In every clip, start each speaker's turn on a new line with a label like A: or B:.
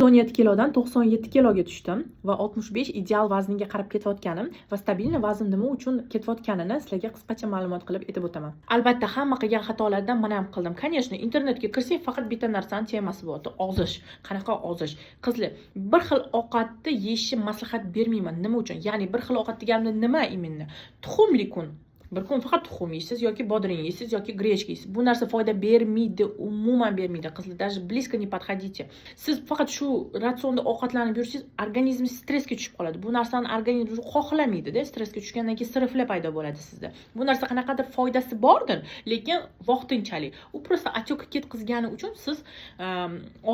A: 17 kilodan 97 kiloga tushdim va 65 ideal vazniga qarab ketayotganim va стабильный vazn nima uchun ketayotganini sizlarga qisqacha ma'lumot qilib aytib o'taman. Albatta, hamma qilgan xatolardan man ham qildim. Конечно, internetga kirsak, faqat bitta narsani temasi bo'lyapti: ozish. Qanaqa ozish? Qizlar, bir xil ovqatni yeyishni maslahat bermayman. Nima uchun? Ya'ni bir xil ovqat deganimda nima именно? Tuxumli kun. Bir kun faqat tuxum yeysiz yoki bodring yeysiz yoki grechka yeysiz. Bu narsa foyda bermaydi, umuman bermaydi. Qizlar, даже близко не подходите. Siz faqat shu ratsionda ovqatlanib yursangiz, organizm stressga tushib qoladi. Bu narsani organizm xohlamaydi-da, stressga tushgandan keyin срыв lar paydo bo'ladi sizda. Bu narsa qanaqadir foydasi bordir, lekin vaqtinchalik. U просто отек ketkazgani uchun siz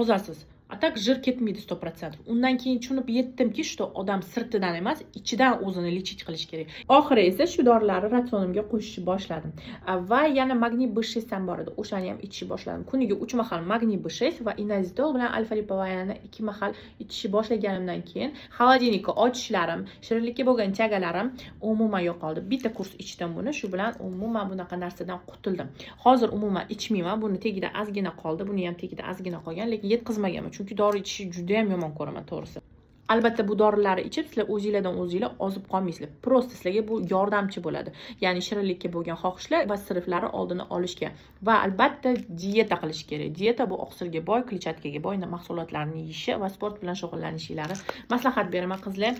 A: ozasiz. А так жир ketmaydi 100%. Undan keyin tushunib yetdimki, что odam sirtidan emas, ichidan o'zini лечить qilish kerak. Oxiri esa shu dorilarni ratsionimga qo'shishni boshladim. Va yana magniy B6 ham bor edi. O'shani ham ichishni boshladim. Kuniga 3 mahal magniy B6 va inozitol bilan alfa lipoyani 2 mahal ichishni boshlaganimdan keyin холодильник ni ochishlarim, shirinlikka bo'lgan тяга larim umuman yo'qoldi. Bitta kurs ichdim buni, shu bilan umuman bunaqa narsadan qutuldim. Hozir umuman ichmayman. Buni tagida ozgina qoldi, buni ham tagida ozgina qolgan, lekin yetkazmaganman. Chunki dori ichishni juda ham yomon ko'raman, to'g'risi. Albatta, bu dorilarni ichib sizlar o'zinglardan o'zinglar ozib qolmaysizlar. Просто sizlarga bu yordamchi bo'ladi. Ya'ni shirinlikka bo'lgan xohishlar va срыв larni oldini olishga va albatta dieta qilish kerak. Dieta bu oqsilga boy, kletchatkaga boy mahsulotlarni yeyishi va sport bilan shug'ullanishingizni maslahat beraman, qizlar.